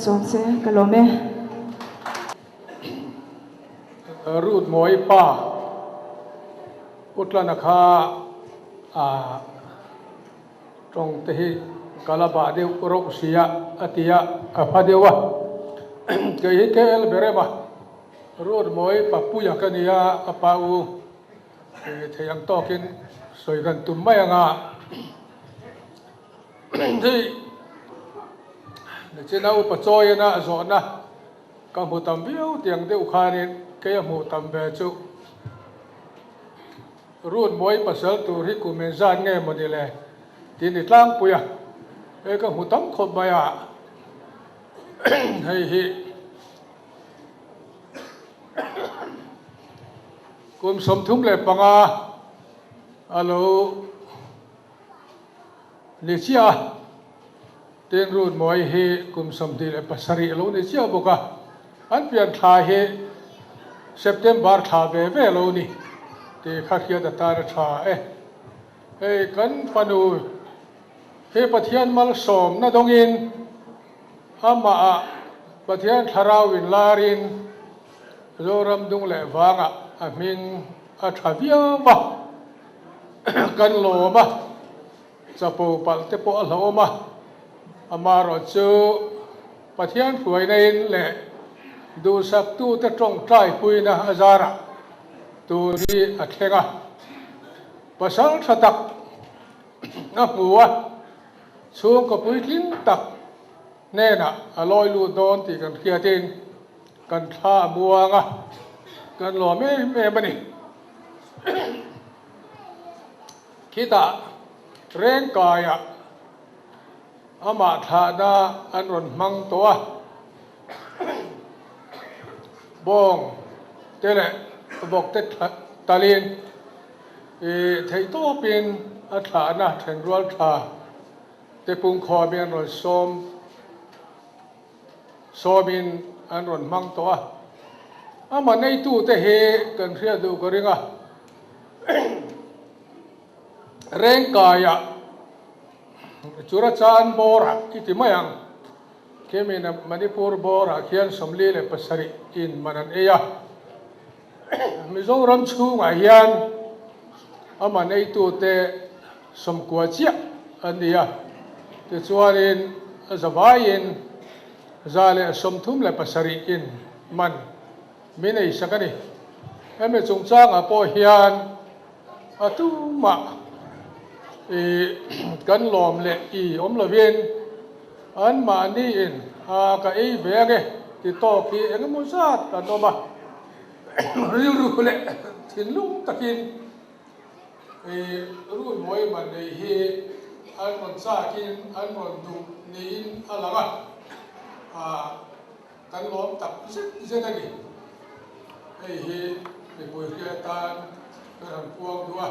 sawm che ka lawm e. Ruth Mawi pa Utlana kha a tawng te hi ka la bah deuh rauh sia a ti a, a hma deuh a. Kei hi KL Berema Ruth Mawi Papuia ka ni a, a pa u thei ang tawkin sawi kan tum mai ang a. Hei nichina upa chawiena zawhna ka hmu tam viau tiang deuh khanin kei a hmuh tam ve chu Run mawi pasal tur hi kum engzat nge maw ni le tih ni tlangpui a, hei ka hmu tam khawp mai a, hei hi kum 35 a lo Ni chiah a, tin Rut Mawi hi kum 27 a lo ni chiah bawk a, an pian thla hi September thla ve ve a lo ni tih kha hriat atan a tha e. Hei kan fanu hi Pathian malsawmna dawngin amah ah Pathian thlarau inlarin Zoram dung leh vangah a hming a tha viau a. Kan lawm a, chapo palh te pawh a hlauhawm a, amaherawh chu Pathian hruaina in leh duhsaktute tawngtai puina a zarah tun hi a thleng a, pasal tha tak a hmu a, chhungkaw puitling tak hnenah a lawi lut dawn tih kan hriatin kan thla a muang a, kan lawm em em a ni. Khitah rengkaiah amah thlahna an rawn hmang tawh a, bawng te leh vawk te talin theihtawpin a thlahna thenrual tha te pungkhawmin an rawn sawm. Sawmin an rawn hmang tawh a, amah neitute hi kan hriat duh ka ring a, Rengkaiah Churachan bawrah i ti mai ang, khemi Manipur bawrah khian 47 in man an ei a, Mizoram chhungah hian amah neitute 90 chiah an ni a, tichuanin a zavaiin 137 in man min ei sak a ni. Hemi chungchangah pawh hian a tumah i kan lawm leh i awm lovin anmahniin a ka ei ve ange ti tawk hi engemaw zat an awm a, rilru leh thinlung takin I runmawi man nei hi an rawn chakin an rawn duh niin a lang a, kan lawm tak zet zet a ni. Hei hi mipui hriat atan kan han puang duh a,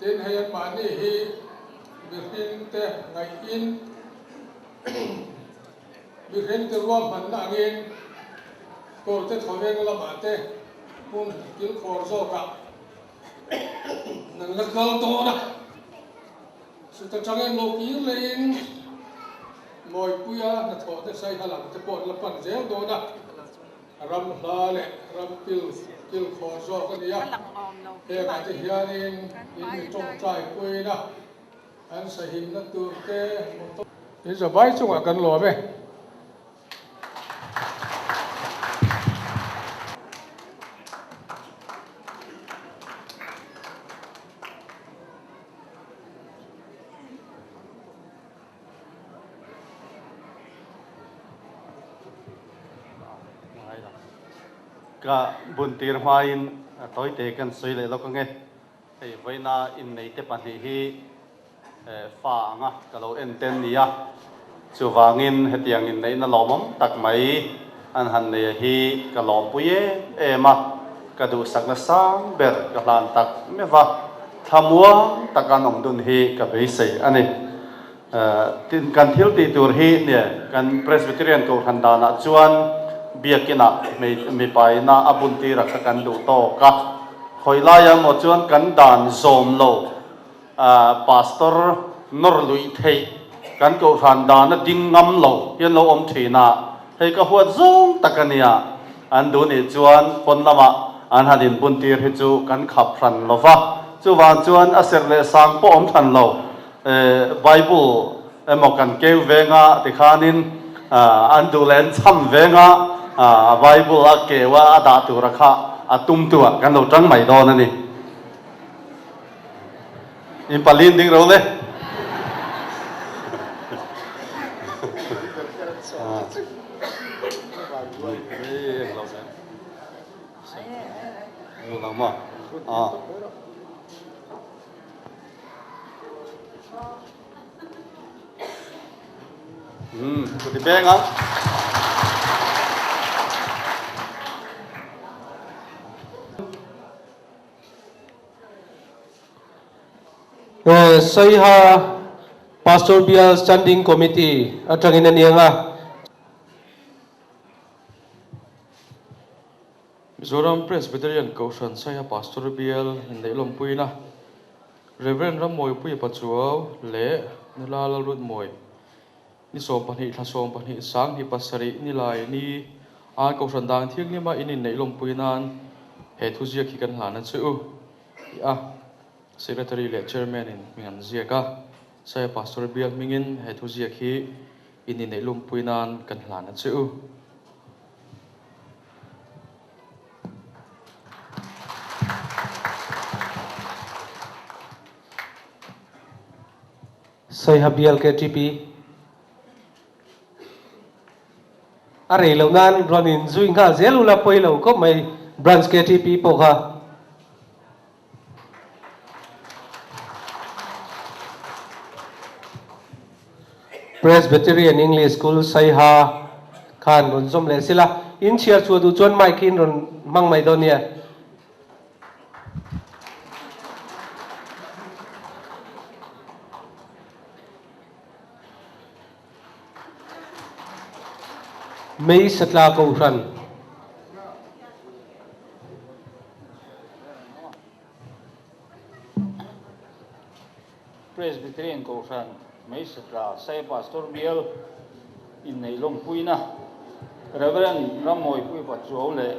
tin hei anmahni hi mihringte ngaihin mihringte ruahmanna angin kawrte thawveng lamah te hmun kilkhawr zawkah Nan la kal dawn a, chuta tangin lo kir lehin Mawipuia hnathawh te Saiha lam te pawh an la pan zel dawn a, ram hla leh ram pil kilkhawr zawk a ni a, hengah te hianin in mi tawngtai puiin a, an sahimna tur te motor. In zavai chungah kan lawm e. Ka buntir hmain tawite kan sawi leh lawk ange. Hei vawiina inneite pahnih hi fa anga ka lo en ten nia. Chuvangin hetiang inneihna lawmawm tak mai an han nei a hi ka lawmpui em em a, ka duhsakna sang ber ka hlan tak meuh va, thlamuang taka an awm dun hi ka beisei a ni. Tin, kan thil tih tur hi nia kan Presbyterian Kohhran danah chuan biakinah mipaina a buntir a kha kan duh tawk a, khawi laia maw chuan kan dan zawm lo Pastor nawr luih theih kan Kohhran dana ding ngam lo hian lo awm thin a. Hei ka huat zawng tak a nia, an duh nih chuan pawn lamah an han inbuntir hi chu kan khap hran lo va, chuvang chuan a serh leh sang pawh awm hran lo. Bible emaw kan keu venga tikhanin an duh leh an cham venga Bible a keu a a dah tura kha a tum tu ah kan lo tang mai dawn a ni. In palin ding ro le. Kut i peng ang. Saiha Pastor Bial Standing Committee atangin a niang a. Mizoram Presbyterian Kohhran Saiha Pastor Bial inneih lawmpuina Rev. Rammawipuia Pachuau leh Nula Lalrutmawi ni 12 thla 12 sang 27 nilai ni a Kohhran dang thianghlima in inneih lawmpui nan he thuziak hi kan hlan a che u tih a Secretary leh Chairman in hming an ziak a, Saiha Pastor Bial hmingin he thuziak hi in inneih lawmpui nan kan hlan a che u. Saiha Bial KTP a rei loh nan rawn in zui nghal zel ula pawi lo khawp mai Branch KTP pawh kha. Presbyterian English School Saiha khan rawn zawm leh sila, in chhiar chhuah duh chuan mic hi in rawn hmang mai dawn nia. Mei satla Kohhran. Presbyterian Kohhran Mei satla Sai Pastor Bial inneih lawmpuina Rev. Rammawipuii Pachuau leh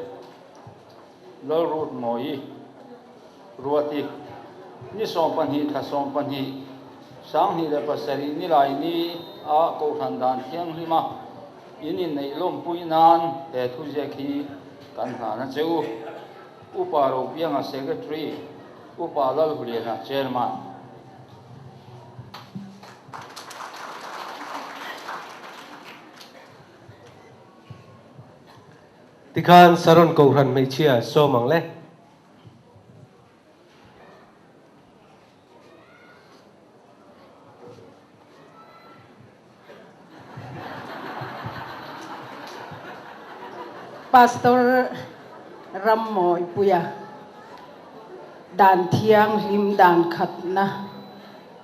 Lalrutmawii Ruati ni 12 thla 12 2007 nilai ni a Kohhran dan thianghlima in inneih lawmpui nan he thuziak hi kan hlan a che u. Upa Ropianga Secretary, Upa Lalhuliana Chairman. Tikhan Saron Kohhran hmeichhia sawm ang le. Pastor Rammawipuia dan thianghlim dan khatna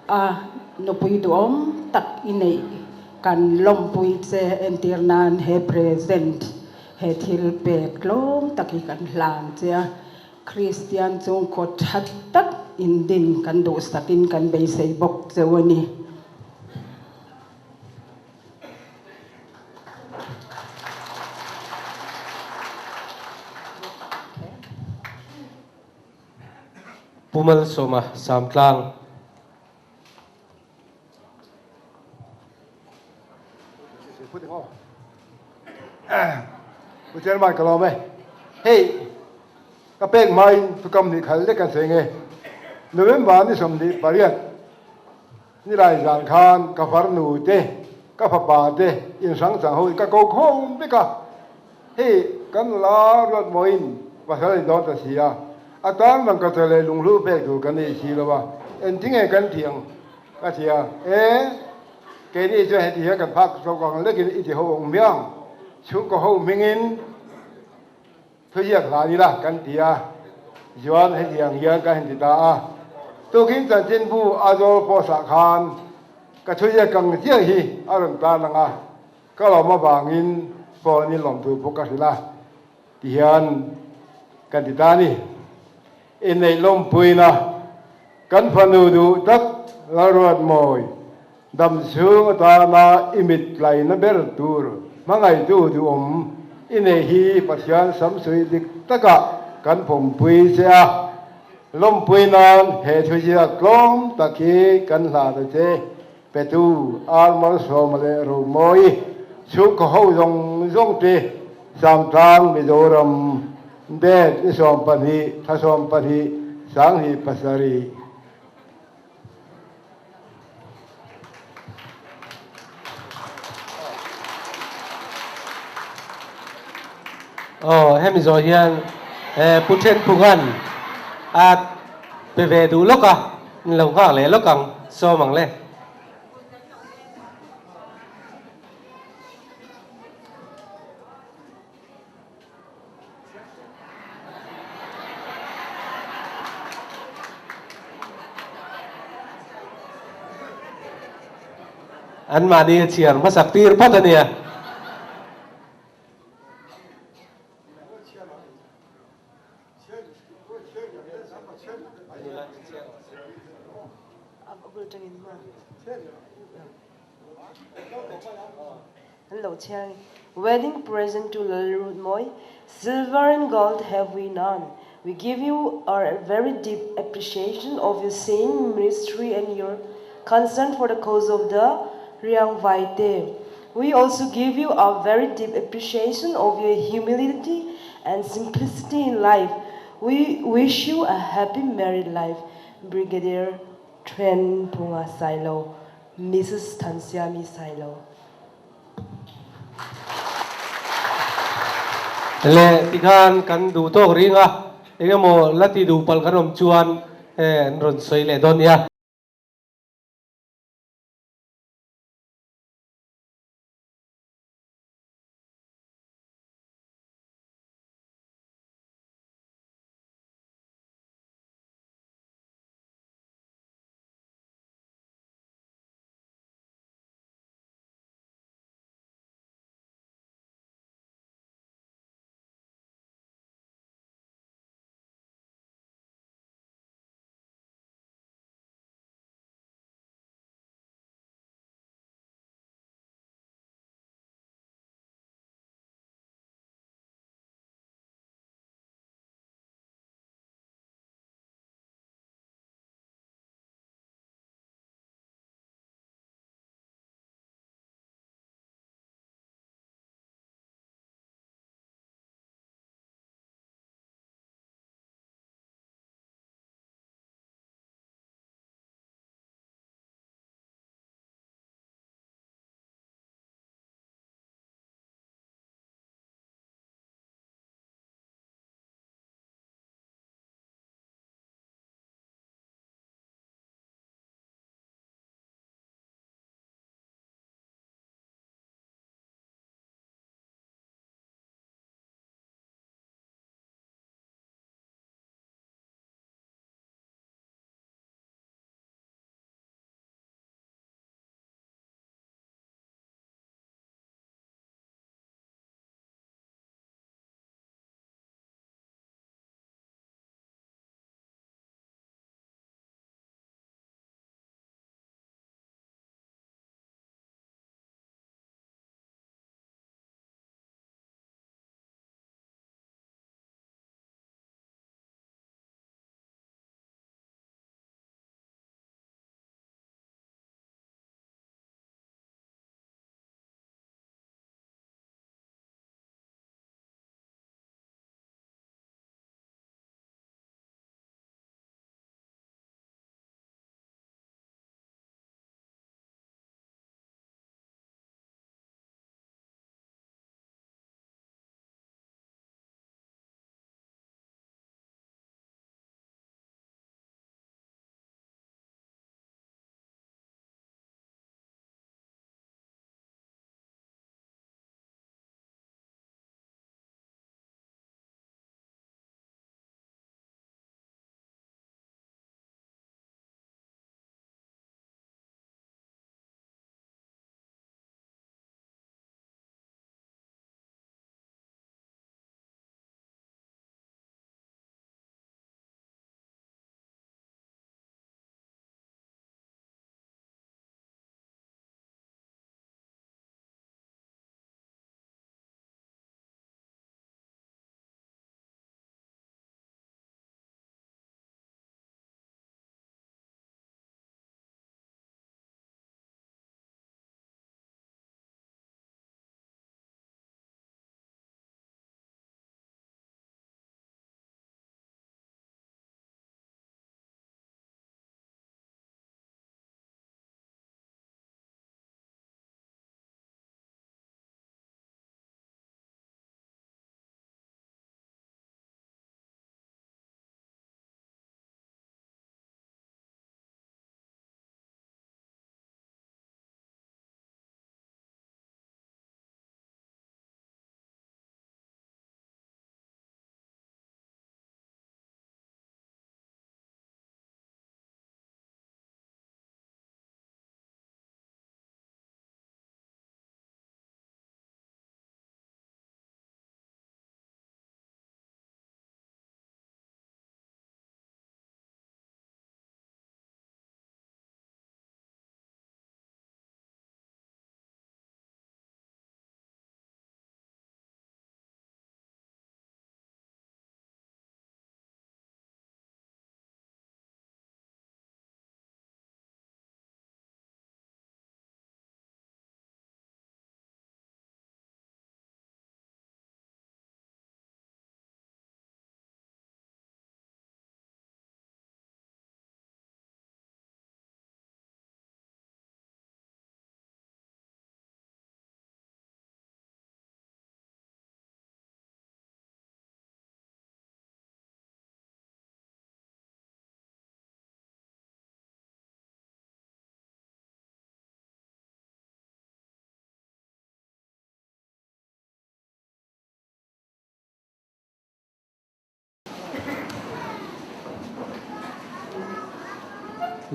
a nupui duhawm tak i neih kan lawmpui che entir nan he present he thil pek tlawm tak hi kan hlan che a. Kristian chungkaw tha tak in din kan duhsakin kan beisei bawk cheu a ni. Pu Malsawma Samtlang. Pu Chairman ka lawm e. Hei ka pek hmain thukam nih khal lek kan sawi nge. November ni 28 nilai zan khan ka farnu te ka fapa te inhrang chang ho in ka ko khawm vek a. Hei kan nula ruat mawiin pasal ni dawn ta si a, a tan bang ka chaw leh lunghlu pek tur kan nei si lo a, engtinge kan tih ang ka ti a, e keini chuan heti hian kan phak zawk ang lekin i ti ho ang miang, chhungkaw ho hmingin thuziak hlan ila kan ti a, chuan heti ang hian kan han ti ta a, tukin chanchinbu Aizawl Post ah khan ka thuziak kang chiah hi a rawn tan ang a. Ka lawm avangin phone in lawmtu pawh ka hrilh a, tihian kan ti ta a ni. Inneih lawmpuina kan fanu duh tak Lalruatmawi, damchhung atana i mit tlaina ber tur. Hmangaihtu duhawm i nei hi Pathian samsui dik takah kan pawmpui che a, lawmpui nan he thuziak tlawm tak hi kan hlah ta che. Petu, Armalsawma leh Romawi chhungkaw ho zawng zawng te Samtlang, Mizoram, Date ni 12, thla 12, 2007. Aw, hemi zawh hian Pu Thenphunga'n a pe ve duh lawk a, in lo nghak leh lawk ang, sawm ang le. An mahni a chhiar hmasak tir phawt a nia. Wedding present to Lalrutmawi, silver and gold have we none. We give you our very deep appreciation of your same ministry and your concern for the cause of the Riangvaite. We also give you our very deep appreciation of your humility and simplicity in life. We wish you a happy married life, Brigadier Thenphunga Sailo, Mrs. Thansiami Sailo. Le tikhan kan duh tawk ring a, engemaw la ti duh palh kan awm chuan an rawn sawi leh dawn nia.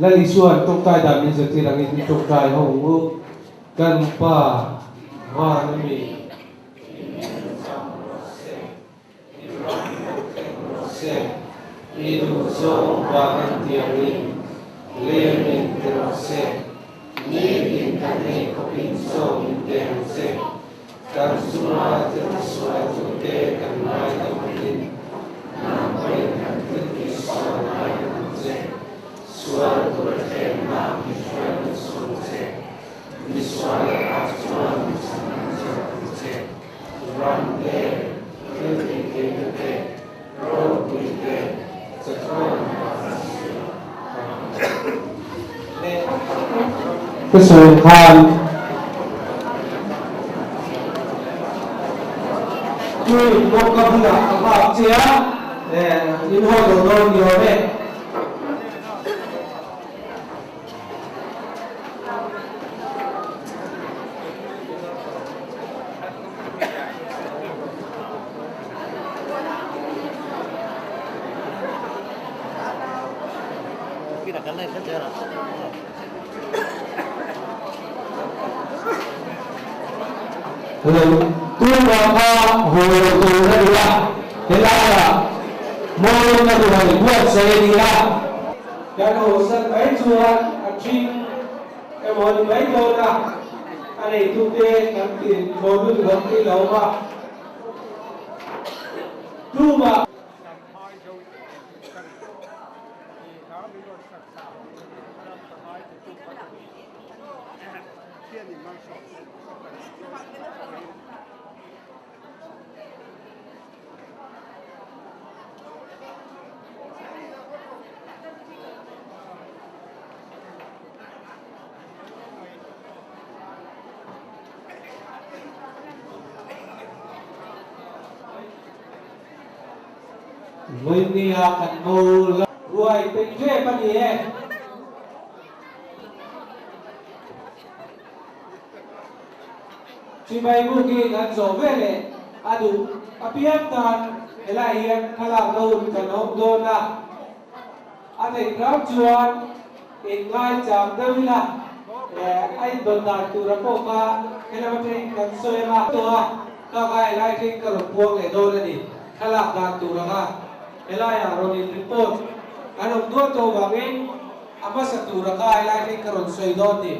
Lal Isua'n tawngtai dan min zirtir angin i tawngtai ho ang u. Kan Pa van a mi. I hming chang rawh se, i ram pawh thleng rawh se, i duhzawng van an ti angin lei min ti rawh se, nitin kan ei khawpin chaw min pe ang che, kan chunga thil tisual tute kan ngaidam angin nang pawhin kan thil tisual ngaidam ang che, sual tur a thlengna min hruai lut suh che. Misual ah chuan chhan an chhiat ang che. Ram te, thil tih theihna te, ropui te, chatuan ah an hria. Amen. Ka sawi khan Tui kawngka bulah ka nghak che a, in haw lo dawn ni awm e. Hello, tuna kha haw lo tur a ni a, helaiah mawi ka ruai buatsaih a ni a. Kan haw-san mai chuan a ṭhing emaw a ni mai dawn a, a neitute kan ti thaw lut hlawm thei lo a, tumah. Vawinia kan ngo la ruai peih ṭep a ni e. Chibai bukin an zawh veleh a duh apiang tan helai hian thlalak na hun kan awm dawn a, a theih hram chuan inngai chang deuh ila a indawn dan tura pawh kha helam atangin kan sawi anga tawh a, ka kha helai atangin ka rawn puang leh dawn a ni, thlalak dan tur anga helaiah rawn in report an awm dual tawh vangin a hmasa tura kha helai atangin ka rawn sawi dawn a ni.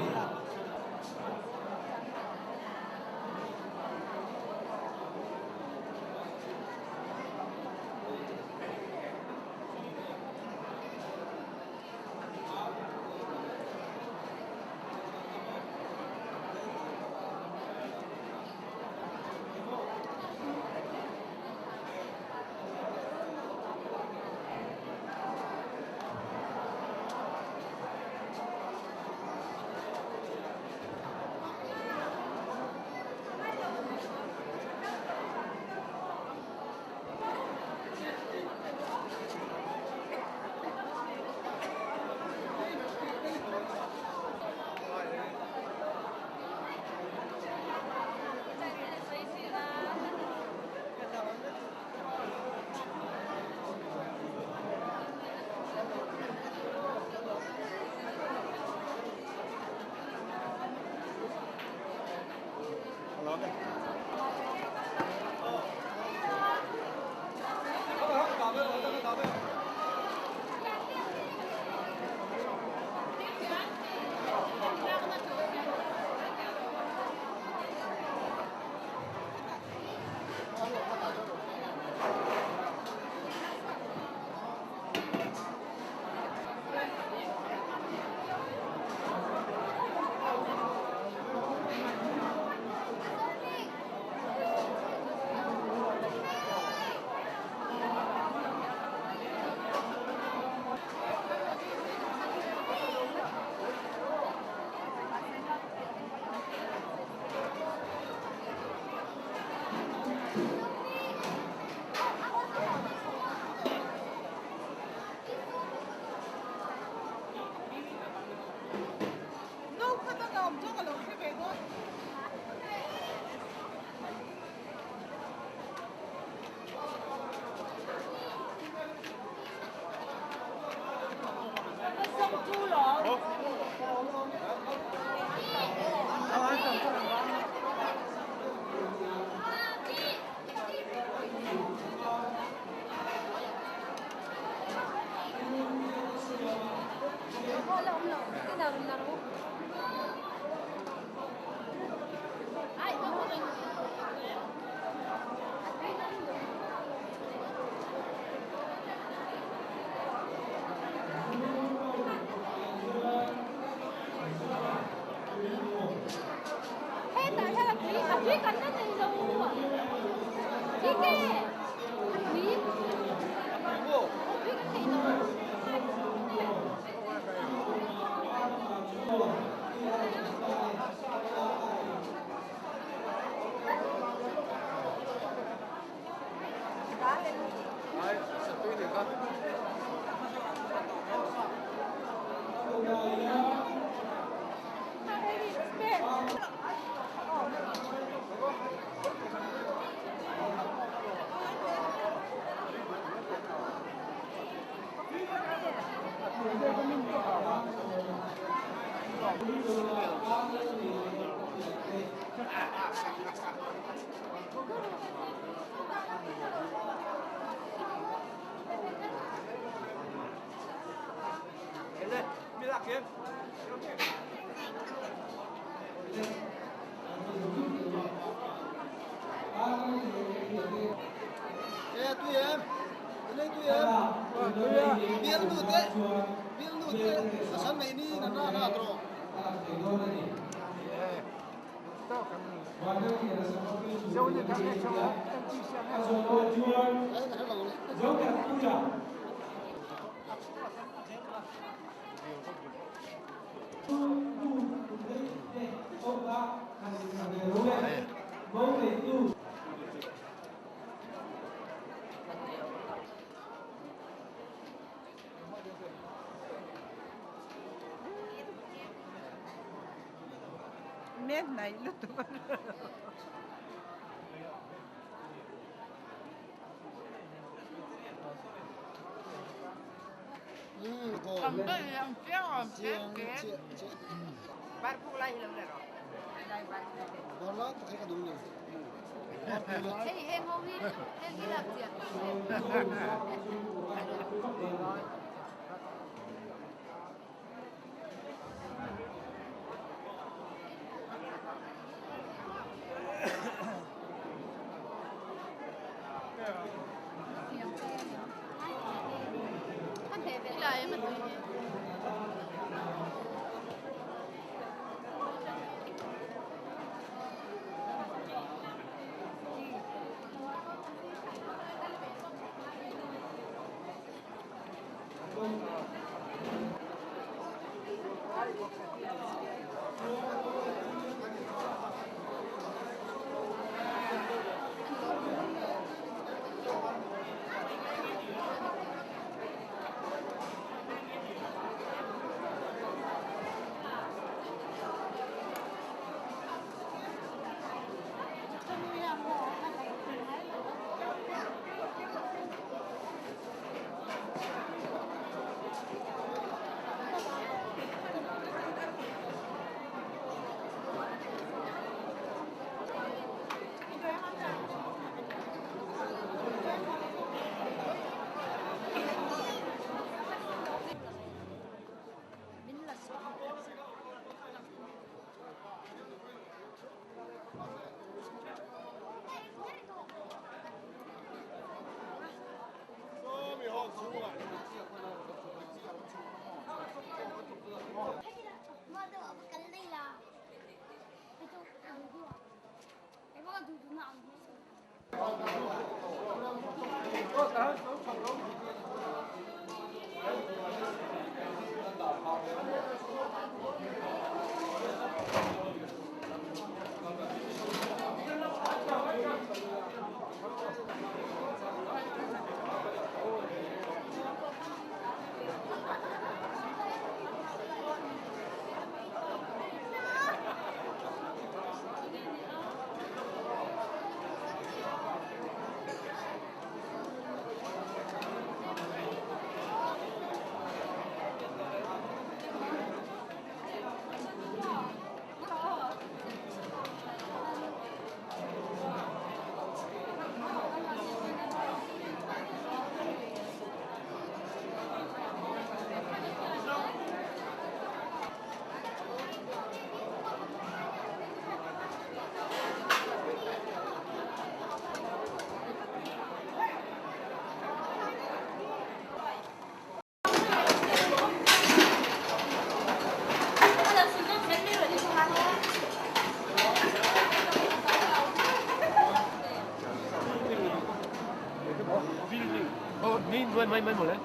Min mai mai mawle.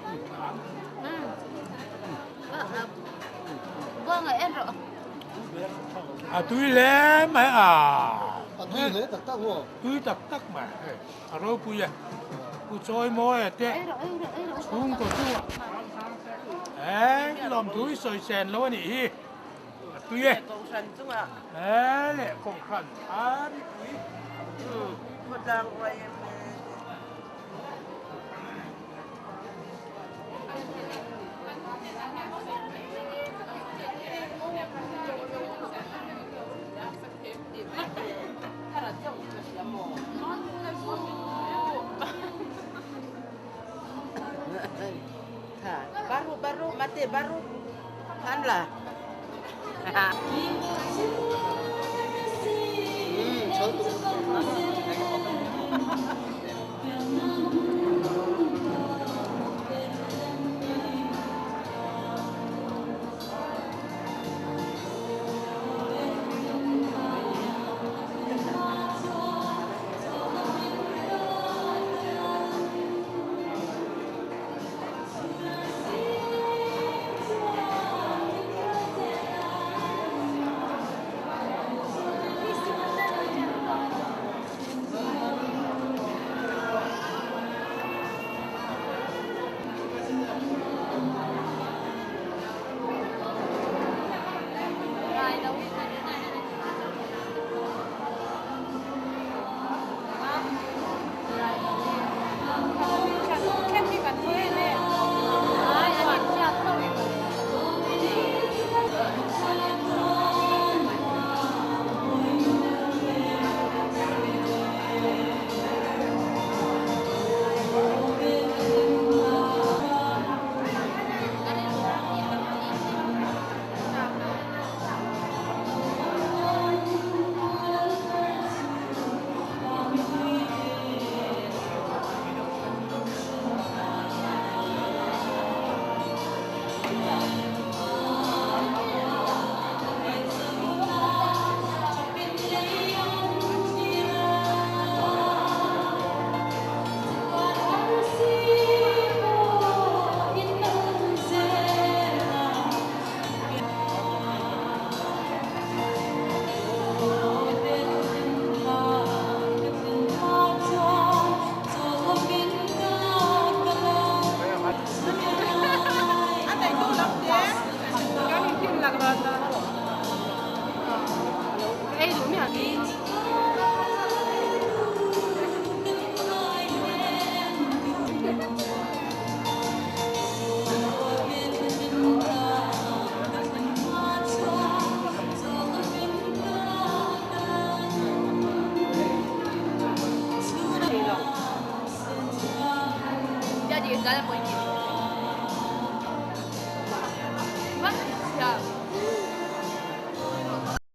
Buanga en rawh. A tui hle mai a. A tui hle tak tak maw? Tui tak tak mai. A ropui e. Pu Chawi mawi a te. Chhungkaw chu eng lawmthu i sawi sen lo a nih hi. A tui e. Kohhran chungah. E leh kohhran a mipui. Khawtlang YMA. Baru baru mati baru kan lah.